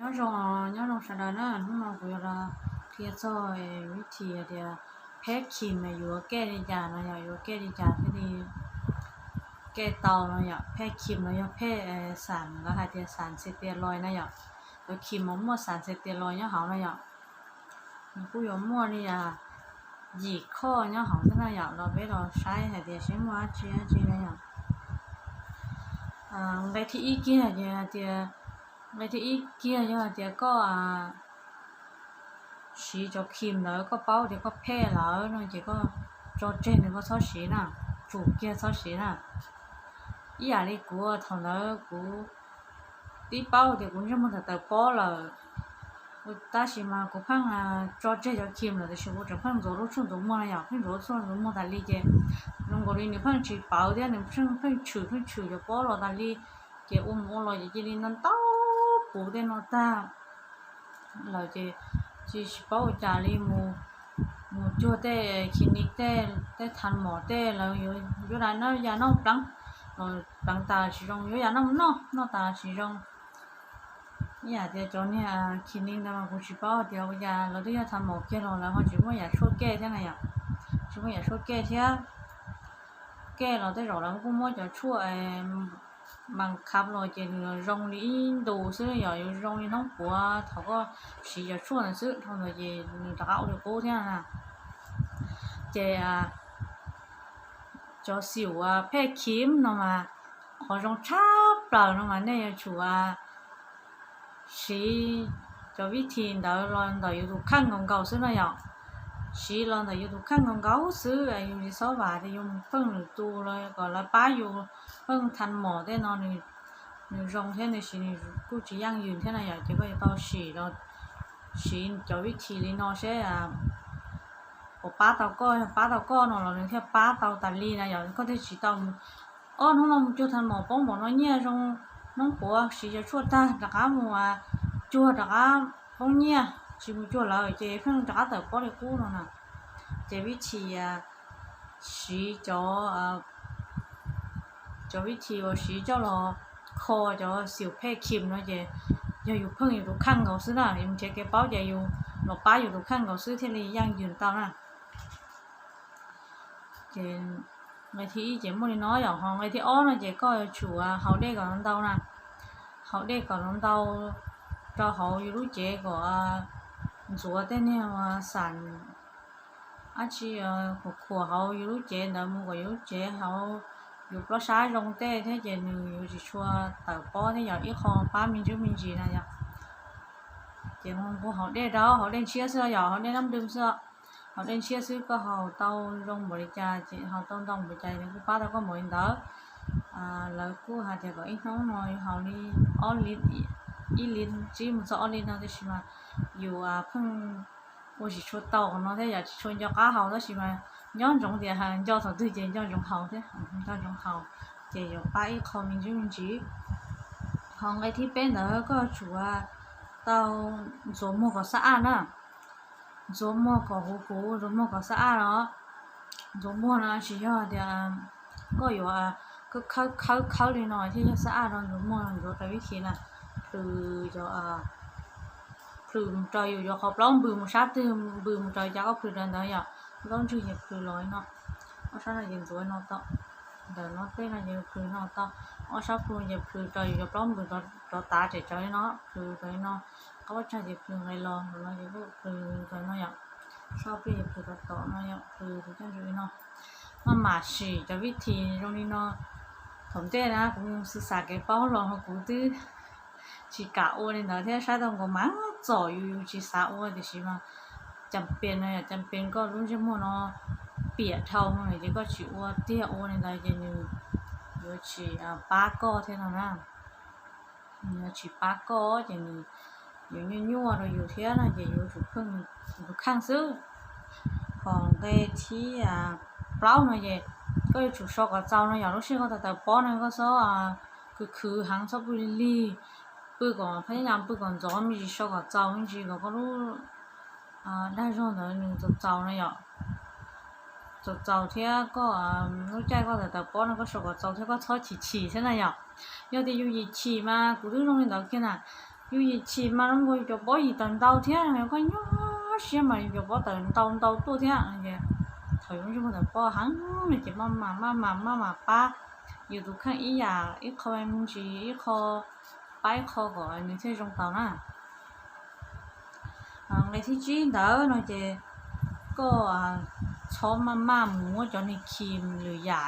Nyob zoo, nyob zoo sawv daws na, hnub no kuv yuav los qhia txog vib thim hais tias phet khim mas yuav ua ke li cas no yom, yuav ua ke li cas thiaj li ke tau no yom. Phet khim los yog phet xas, lawv hais tias xas xes tias lais na yom, cov khim mas muaj xas xes tias lais nyob hauv no yom. Nws kuj yuav muaj li yim khoj nyob hauv thiab na yom, los peb los saib hais tias seb muaj dab tsi dab tsi na yom. Nqe thib ib kiag ces hais tias, nqe thib ib kiag yog hais tias koj siv cov khim ntawd koj paub tias koj phet lawm no ces koj tso tseg nws, koj txhob siv na, tsum kiag txhob siv na. Ib yam li kuv thaum ntawd kuv twb paub tias kuv ntsej muag tawm tawm pob lawm, tab sis mas kuv pheej tso tseg cov khim lawm tiam sis kuv tseem pheej ntxuav lub tshuaj ntxuav muag na yom, pheej ntxuav lub tshuaj ntxuav muag tas li ces zoo nkaus li nws pheej tsis pawv thiab, nws pheej tshwm pheej tshwm cov pob los tas li, ces ua mus ua los ces cia li ntau ntau puv tej no tag lawm ces tsis paub ua cas li, mus cuag tej clinic tej, tej tha mom tej lawv yuav da ya noj pleev los pleev tas tsis zoo, yuav ya noj noj noj tas tsis zoo. Ib yam tias cov niag clinic ntawd mas kuv tsis paub tias ua cas lawv twb yog tha mom kiag los lawv ho tsis muaj yam tshuaj ke thiab na yom, tsis muaj yam tshuaj ke thiab. Ke los tej zaum lawv kuj muab cov tshuaj mas khab los ces nws zoo li ib ntus xwb yom, yuav zoo li hnub puav thaum koj siv cov tshuaj ntawd xwb, dhau ntawd ces nws rov qab ua li qub thiab na. Ces cov xim phet khim no mas qhov zoo tshaj plaws no mas nej yuav tsum siv cov vib thim ntawd los ntawm yus tus kheej nkaus nkaus xwb no yom. Siv los ntawm yus tus kheej nkaus nkaus xwb, yus tsis txhob vam tias yus mus pheej lwm tus los kom lawv pab yus pheej tha mom tej no, nws zoo thiab nws siv nws kuj tsis yeej yws thiab na yom. Ces koj yuav tau sim los siv cov vib thim li no seb puas pab tau koj, yog pab tau koj no los nws thiaj pab tau tas li na yom. Koj thiaj tsis tau mus, ob hnub no mus cuag tha mom poob npaum no nyiaj zoo, hnub puav siv cov tshuaj tag rov qab mus cuag rov qab poob nyiaj, tsis mus cuag lawm ces pheej rov qab tawm pob li qub no na. Ces vib thim siv cov, cov vib thim uas siv coj los kho cov xim phet khim no ces yog yus pheej yus tus kheej nkaus xwb na, yus nrhiav kev paub ces yus los pab yus tus kheej nkaus xwb thiaj li yeej yws tau na. Ces nqe thib ib ces muaj li no yom, ho nqe thib ob no ces koj yuav tsum haus dej kom ntau na, haus dej kom ntau rau hauv yus lub cev kom ntxuav tej niag xas dab tsi khuam khuam hauv yus lub cev ntawd mus kom yus lub cev hauv yus plab sab zoo tej thiab ces nws yuav tsis tshua tawm pob thiab yom, ib qho pab me ntsis me ntsis na yom. Ces mus haus dej rau, haus dej ntshiab xwb yom, haus dej nab dwm xwb, haus dej ntshiab xwb koj haus tau zoo npaum li cas ces haus tau ntau npaum li cas nws kuj pab tau koj npaum li ntawd. Lawv kuj hais tias kom ib hnub no yuav haus li ob li, ib li tsib mus txog ob li no, tiam sis mas yus pheej ua tsis tshua tau qhov no thiab yom, tsis tshua nco qab haus tab sis mas nco ntsoov tias nco thaum twg ces nco ntsoov haus thiab, nco ntsoov haus ces yuav pab ib qho me ntsis me ntsis. Ho nqe thib peb ntawd koj yuav tsum tau ntxuav muag kom xab aj na, ntxuav muag kom huv huv, ntxuav muag kom xab aj los. Ntxuav muag no tsis yog tias koj yuav khawb khawb khawb li no thiaj yog xab aj no, ntxuav muag ntxuav raws vib thim na, plhws cov, plhws mus raws yus cov qhov plaub npws mus sab twg, npws mus raws cas koj plhws raws ntawd yom. Plaub ntswg ces plhws los li no, ob sab no ces ntxuav li no tau, ntawm no tej no ces plhws no tau, ob sab plhu ces plhws raws yus cov plaub npws rov tav tsem tsawv li no, plhws raws li no, qab pob tsag ces plhws nqes los, no ces plhws raws no yom, sab pliaj ces plhws rov tom no yom, plhws tus coj ntsws li no. Maj mam sim cov vib thim zoo li no. Thaum ntej na kuv mus xav kev paub los ho kuv twb tsis kam ua li ntawd thiab, saib tau nkaus mas txom yus, yus tsis xav ua tiam sis mas cas pes no yom, cas pes koj lub ntsej muag no piam dhau no ces koj tsis ua tiag, ua li ntawd ces nws yuav tsis pab koj thiab no na. Nws yuav tsis pab koj ces nws yuav nyuaj nyuaj rau yus thiab no ces yuav tsum pheej tus kheej xwb. Ho nqe thib plaub no ces koj yuav tsum so kom txaus no yom, lub sij hawm koj tawm tawm pob no koj txhob khwv khwv heev, txhob pw lig lig, pw kom phab nyab nyam pw kom ntxov me ntsis, so kom txaus me ntsis kom koj lub dag zog ntawd nws txaus txaus no yom. Txaus txaus thiab koj lub caij koj tawm tawm pob no koj so kom txaus thiab koj txhob chim chim thiab na yom. Yog tias yus chim chim mas kuv twb zoo li ntawd kiag na, Yus yim chim mas zoo nkaus yus cov pob yim tawm ntau thiab, koj nyuaj siab mas yus cov pob tawm ntau ntau tuaj thiab. Thaum yus ntsej muag tawm pob heev no ces maj mam maj mam maj mam pab yus tus kheej ib yam, ib qho me ntsis ib qho, pab ib qho kom nws thiaj zoo tau na. Nqe thib tsib ntawd no ces koj txhob maj maj mus muab cov niag cream lwm yam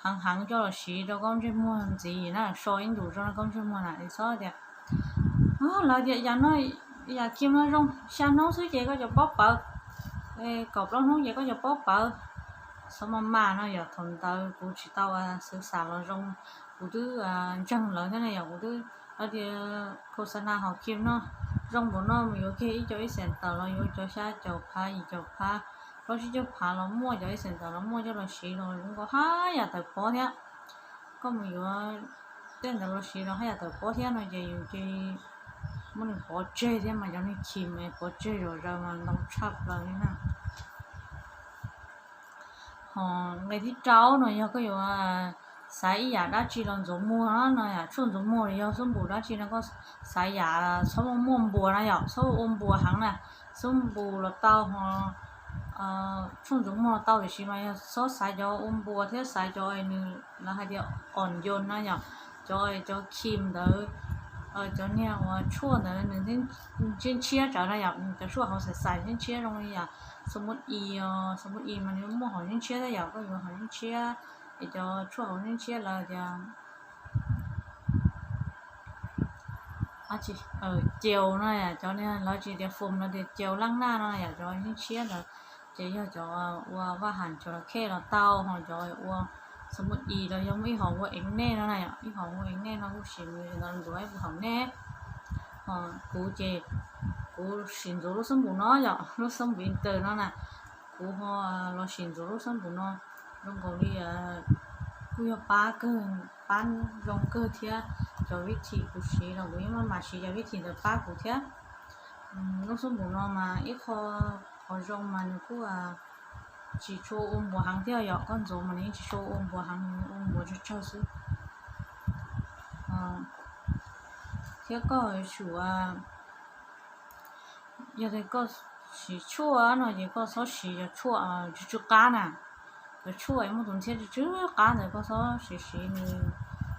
heev heev coj los siv rau koj ntsej muag ntxiv na, so ib ntus rau koj ntsej muag na, txhob tias lawv tias yam no, yam cream no zoo xya hnub xwb ces koj cov pob pawv, kaum plaub hnub ces koj cov pob pawv. Txhob maj maj no yom, thaum ntawd kuv tsis tau xwv xam los zoo, kuv twb ntseeg lawv thiab na yom, kuv twb, lawv tias khos xa na hom cream no zoo npaum no mus yuav kiag ib co ib xees tawm los yuav cov xya caum phav yim caum phav plaub tsib caug phav los muaj, cov ib xees tawm los muaj coj los siv los zoo nkaus haj yam tawm pob thiab. Koj mus yuav tej ntawd los siv los haj yam tawm pob thiab no ces yus cia li muab nws pov tseg thiab mas cov niag cream pov tseg zom zaws mas ntau tshaj plaws li na. Ho nqe thib rau no yog koj yuav xaiv ib yam dab tsi los ntxuav muag no yom, tshuaj ntxuav muag los yog xub npum dab tsi no koj xaiv yam txhob muaj muaj npuas na yom, txhob ua npuas heev na. Xub npum los tau ho tshuaj ntxuav muag los tau, tiam sis mas yog txhob xaiv cov ua npuas thiab xaiv cov nws lawv hais tias on yos na yom, cov, cov cream ntawd, cov niag uas tshuaj ntawd nws ntshiab ntshiab tsawv na yom, cov tshuaj hauv xais xais ntshiab ntshiab zoo li yam xo mub i, xo mub i mas nws muaj hauv ntshiab ntshiab thiab yom, koj yuav hauv ntshiab ntshiab es cov tshuaj hauv ntshiab ntshiab lawv tias ceus no yom, cov lawv tsis tias foam, lawv tias ceus laj naj no yom, cov ntshiab ntshiab ntawd ces yog cov ua vaj ham cov los khej los tau, ho cov ua xo mub i los yog muaj ib hom ua ev nej no na yom, ib hom ua ev nej no kuj siv mus ntxuav ib puas hauv nej. Ho kuv ces kuv sim ntxuav lub xub npum no yom, lub xub npum inter no na, kuv ho los sim ntxuav lub xub npum no zoo nkaus li kuj yog pab kawg, pab zoo kawg thiab. Cov vib thim kuv siv los kuv yeej maj mam siv cov vib thim ntawd pab kuv thiab. Lub xub npum no mas ib qho qhov zoo mas nws kuj tsis tshua ua npuas heev thiab yom, koj ntxuav mas nws yeej tsis tshua ua npuas heev, ua npuas tsawg tsawg xwb. Thiab koj yuav tsum, yog tias koj siv tshuaj no ces koj txhob siv cov tshuaj tsw tsw qab na. Cov tshuaj es muaj tus ntxhiab tsw tsw qab ntawd koj txhob siv siv, nws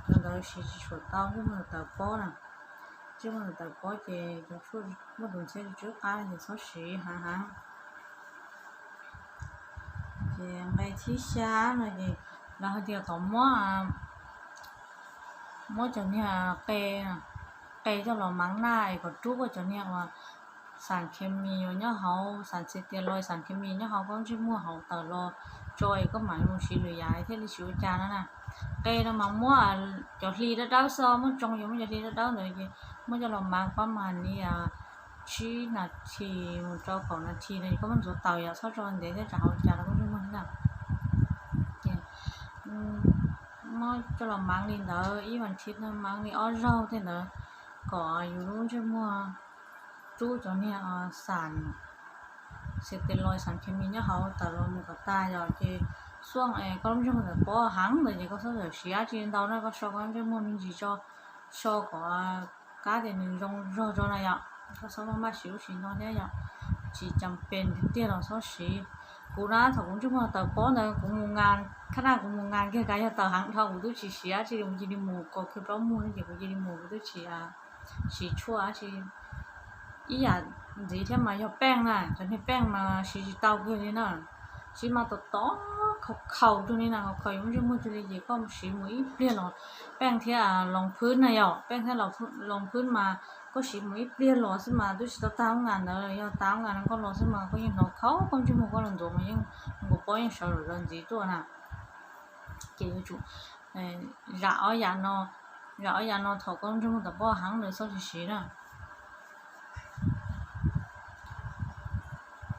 cov ntawd siv tsis tshua tau ntsej muag tawm pob na. Ntsej muag tawm pob ces cov tshuaj muaj tus ntxhiab tsw tsw qab ces txhob siv heev heev. Ces nqe thib xya no ces lawv hais tias kom muab, muab cov niag qe, qe coj los mav naj es kom rub koj cov niag uas xam khes mis uas nyob hauv, xam xes tias los xam khes mis nyob hauv koj ntsej muag hauv tawm los tso es koj mam mus siv lwm yam thiaj li tsis ua cas no na. Qe no mas muab cov hli dawb dawb xwb, muab tsoo ces muab cov hli dawb dawb ntawd ces muab coj los mav pab mas li tsib nas this mus rau kaum nas this no es koj muab ntxuav taws yom, txhob tso ntev thiab tsam hauv cas rau koj ntsej muag thiab na. Ces muab coj los mav li ntawd ib vas thiv no, mav li ob zaug tej ntawd kom yus lub ntsej muag rub cov niag xam xes tes los xam khes mis nyob hauv tawm los mus kom tag yom. Ces xuaj es koj lub ntsej muag tawm pob heev ntawd ces koj txhob txawm siv dab tsi ntau na, koj so koj ntsej muag me ntsis tso, so kom kab tias nws zoo zog tso na yom. Koj txhob maj maj siv ub siv no thiab yom, tsis cam pes tiag tiag los txhob siv. Kuv na thaum kuv ntsej muag tawm pob ntawd kuv mus ngas, khab naj kuv mus ngas kiag kav yog tawm heev dhau kuv twb tsis siv dab tsi li, kuv cia li mus kaus kiag plaub muag ces kuv cia li mus, kuv twb tsis siv tshuaj dab tsi ib yam ntxiv thiab mas yog peej na, cov niag peej mas siv tsis tau kiag li na. Siv mas tom tom khaus khaus rau li na, khaus khaus yus ntsej muag rau li ces koj siv mus ib pliag los, peej thiab loos phwb na yom, peej thiab loos phwb mas koj siv mus ib pliag los xwb mas twb tsis tau tag ub ngas ntawd, yog tag ub ngas no koj los xwb mas koj yeej hnov khaus koj ntsej muag, koj los ntxuav mas yeej nkaus pob yeej sawv los ntxiv tuaj na. Ces yuav tsum zam ob yam no, zam ob yam no thaum koj ntsej muag tawm pob heev ntawd txhob tsis siv na.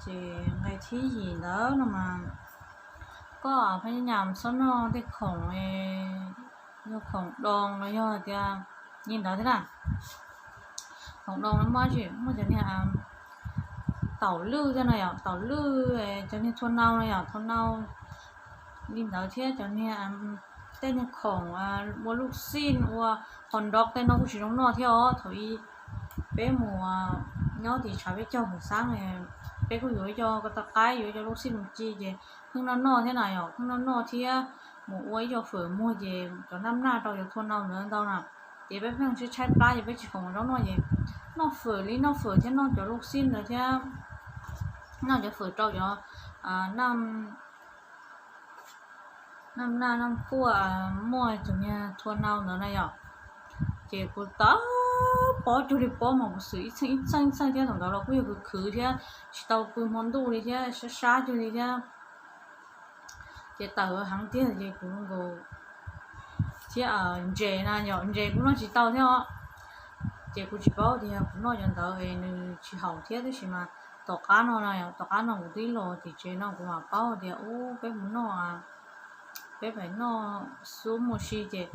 Ces nqe thib yim ntawd no mas koj phab nyas txhob noj tej khoom, yog khoom doo los yog tias li ntawd thiab na. Khoom doo no muaj tsi, muaj cov niag taum lwj thiab no yom, taum lwj, cov niag thua nau no yom, thua nau li ntawd thiab cov niag, tej niag khoom ua luj xij ua hot dog tej no kuj tsis zoo noj thiab os. Thaum ub peb mus nyob tim tshav peb caug mus xab, peb kuj yuav ib co ko taw qaib, yuav ib co lub xij mus ci ces pheej noj noj thiab na yom, pheej noj noj thiab mus ua ib co fawm muag ces cov naj naj rau cov thua nau ntawd ntau na. Ces peb pheej tshaib tshaib plab ces peb tsis khoom zaub noj ces noj fawm li noj fawm thiab noj cov lub xij ntawd thiab noj cov fawm rau cov naj naj naj quaj muaj tus niag thua nau ntawd na yom. Ces kuv tau pob cuag li pob mas kuv xwm ib txheej ib txheej ib txheej thiab thaum ntawd los kuj yog khwv khwv thiab tsis tau pw hmo ntuj li thiab sab sab cuag li thiab. Ces tawm heev tiag ces kuv nkaus thiab ntses na yom, ntses kuj noj tsis tau thiab os. Ces kuv tsis paub tias kuv noj cov ntawd es nws tsis haum thiab tab sis mas tom qab no na, tom qab no kuv twb los tim tsev no kuv mam paub tias ub peb mus noj, peb pais noj xub muag si ces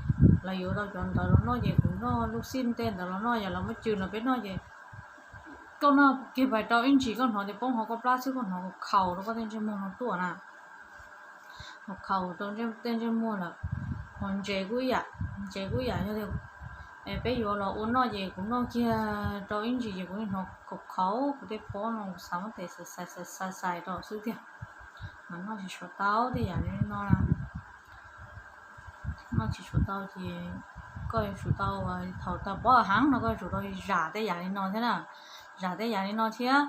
lawv yuav tau cov ntawd los noj ces kuv noj lub xij tej ntawd los noj, yog lawv muab cw los peb noj ces koj noj kiag pais rau ib ntsis koj hnov tias poob hauv koj plab xwb koj hnov khaus rau koj tej ntsej muag no tuaj na. Khaus rau tej ntsej muag lawm. Ho ntses kuj ib yam, ntses kuj ib yam yog tias peb yuav los ua noj ces kuv noj kiag rau ib ntsis ces kuv hnov khaus khaus kuv tej pob no kuv xav muab tes xais xais xais rau xwb tiag. Mas noj tsis tshua tau tej yam li no. Noj tsis tshua tau ces koj yuav tsum tau, thaum tau pob heev no koj yuav tsum tau zam tej yam li no thiab na. Zam tej yam li no thiab.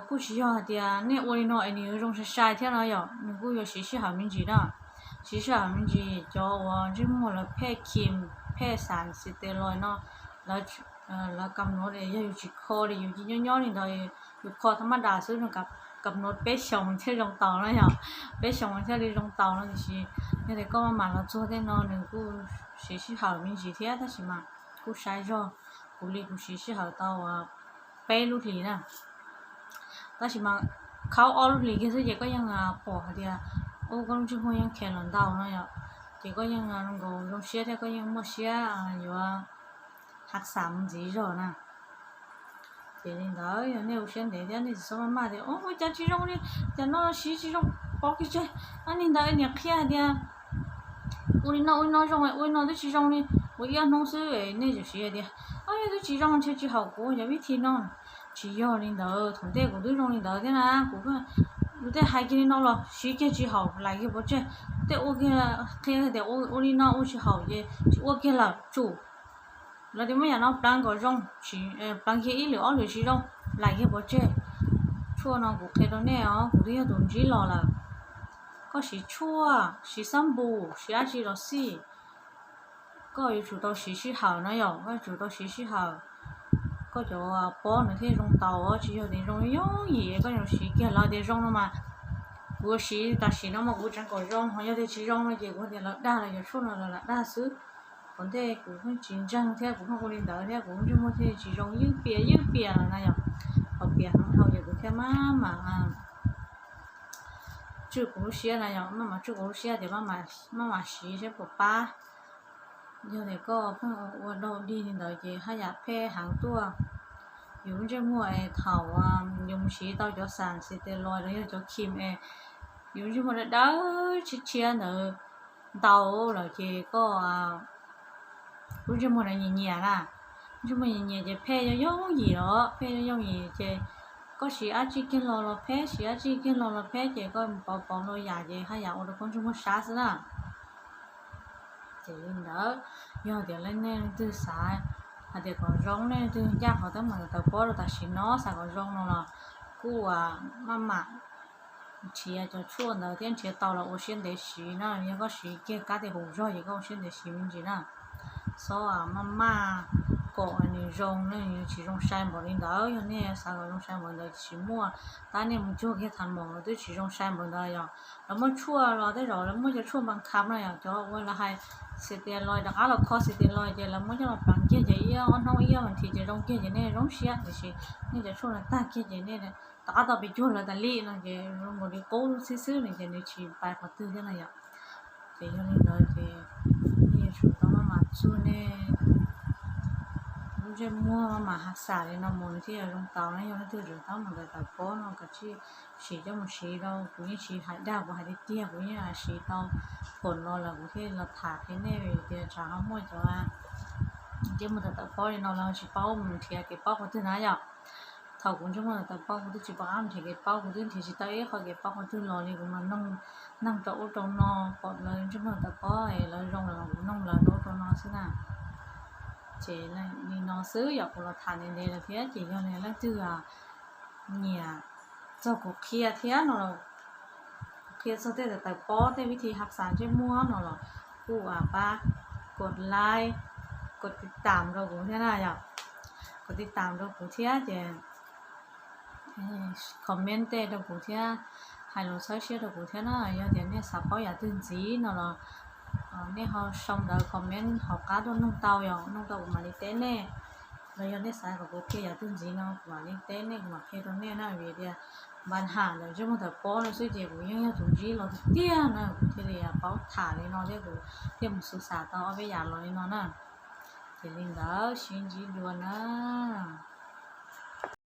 Kuj tsis yog hais tias nej ua li no es nws yuav zoo sai sai thiab no yom, nws kuj yuav siv sij hawm me ntsis na. Siv sij hawm me ntsis, cov uas ntsej muag lawv phem khim, phem xas xis tes los no, lawv kam nuav yog yus tsis kho li yus cia nyob nyob li ntawd, yus kho thaj mab das xwb no, kam nuav peb xyoos thiaj zoo taus no yom, peb xyoos thiaj li zoo taus no tiam sis yog tias koj maj mam los txuag tej no nws kuj siv sij hawm me ntsis thiab tab sis mas kuj sai zog. Kuv li kuv siv sij hawm tau peb lub hlis na, tab sis mas khaub ob lub hlis kiag xwb ces koj yeej pom hais tias ub koj lub ntsej muag yeej khem los ntau no yom, ces koj yeej nkaus zoo siab thiab koj yeej muaj siab yuav hav xas mus ntxiv zog na. Ces li ntawd yog nej ua siab ntev thiab nej tsis txhob maj maj tias ua cas tsis zoo li, cas no siv tsis zoo, pov kiag tseg. Ob niag ntawd niam qhia hais tias ua li no ua li no zoo, ua li no twb tsis zoo li, ua ib ob hnub xwb nej tseem siv hais tias yog twb tsis zoo ntshe tsis haum kuv cov vib thi no. Tsis yog li ntawd, thaum ntej kuv twb zoo li ntawd thiab na, kuv tej hais kiag li no los siv kiag tsis haum, laim kiag pov tseg. Tej ua kiag qhia tias ua li no ua tsis haum ces tsis ua kiag lawm tsum. Lawv tias muab yam no pleev kom zoo, pleev kiag ib lwm ob lwm tsis zoo, laim kiag pov tseg. Tshuaj no kuv qhia rau nej os, kuv twb yog tus ntsib los lawm. Koj siv tshuaj, siv xab npum, siv dab tsi los xij, koj yuav tsum tau siv sij hawm no yom, koj yuav tsum tau siv sij hawm. Koj cov pob nws thiaj zoo taus, tsis yog tias zoo yooj yim koj yuav siv kiag lawv tias zoo no mas. Kuv siv tam sim no mas kuv tseem kom zoo, ho yog tias tsis zoo no ces kuv tias lawv dag los yog tshuaj no lawv lam dag xwb. Thaum ntej kuv pheej tsis ntseeg thiab kuv pheej ua li ntawd thiab kuv ntsej muag thiaj tsis zoo, ywj piam ywj piam los na yom. Thaum piam heev dhau ces kuv thiaj maj mam tswj kuv lub siab na yom, maj mam tswj kuv lub siab tias maj mam siv saib puas pab. Yog tias koj pheej ua dog dig li ntawd ces haj yam phem heev tuaj. Yus lub ntsej muag es thaum yus mus siv tau cov xas xis tes los los yog cov khim es yus lub ntsej muag dawb dawb tshiab tshiab ntawd ntau lawm ces koj lub ntsej muag na nyias nyias na, ntsej muag nyias nyias ces phem yooj yooj yim los phem yooj yooj yim ces koj siv dab tsi kiag los los phem, siv dab tsi kiag los los phem ces koj pauv pauv ntau yam ces haj yam ua rau koj ntsej muag sab xwb na. Ces li ntawd, yog tias leej nej leej twg xav hais tias kom zoo, nej leej twg ncaj qhov teeb meem tawv pob rau tam sim no xav kom zoo no los kuj maj mam nrhiav cov tshuaj ntawd thiab nrhiav tau los ua siab ntev siv na. Yog koj siv kiag kab tes hum zog ces koj ua siab ntev siv me ntsis na. Xob maj maj kom nws zoo, nws tsis zoo sai npaum li ntawd. Yog nej xav kom zoo sai npaum li ntawd tsis muaj, tab nej mus cuag kiag tham mom los twb tsis zoo sai npaum ntawd yom. Lawv muaj tshuaj los tej zaum lawv muaj cov tshuaj npas kham no yom, cov uas lawv hais xis tias los rov qab los kho xis tias los ces lawv muab coj los pleev kiag ces ib ob hnub ib ob vas thiv ces zoo kiag ces nej zoo siab, tiam sis nej cov tshuaj no tag kiag ces nej rov qab tau pes cuag lawv tas li no ces zoo nkaus li qub xwb xwb no ces nws tsis pais qhov twg thiab no yom. Ces yog li ntawd ces nej yuav tsum tau maj mam txuag nej lub ntsej muag, maj mam hav xas li no mus nws thiaj yuav zoo tau na. Yog leej twg tseem tab mus ntawd tawv pob no kav tsij siv coj mus siv rau, kuv yeej tsis hais dag, kuv hais tiag tiag, kuv yeej siv tau thaum no lawm kuv thiaj los tham qhia nej vim tias tsam ho muaj cov ntsej muag tawv tawv pob li no los tsis paub mus nrhiav kev paub qhov twg na yom. Thaum kuv ntsej muag tawv tawv pob kuv twb tsis pom qab nrhiav kev paub, kuv twb nrhiav tsis tau ib qho kev paub qhov twg los li kuv mas nug neeg rau ub rau no, pom lawv ntsej muag tawv pob es lawv zoo lawm los kuv nug lawv rau ub rau no xwb na. Ces li no xwb yom, kuv los tham ntev ntev lawm thiab ces yog li leej twg nyiam txog kuv qhia thiab no los, kuv qhia txog tej tawv tawv pob tej vib thi haj xav ntsej muag no los kuj pab kos like, kos tiv tam rau kuv thiab na yom. Kos tiv tam rau kuv thiab ces comment tej rau kuv thiab, hais lus txhawb siab rau kuv thiab na. Yog tias nej xav paub yam twg ntxiv no los nej ho sau ntawv comment hauv qab tuaj nug tau, yog nug tau kuv mam li teb nej. Los yog nej xav kom kuv qhia yam twg ntxiv no kuv mam li teb nej, kuv mam qhia rau nej na. Vim tias npa ham ntawm ntsej muag tawv pob no xwb ces kuv yeej yog tus ntsib los tiag tiag na, kuv thiaj li paub tham li no thiab kuv thiaj mus xyuas xav tau ob peb yam los li no na. Ces li ntawd sib ntsib dua na.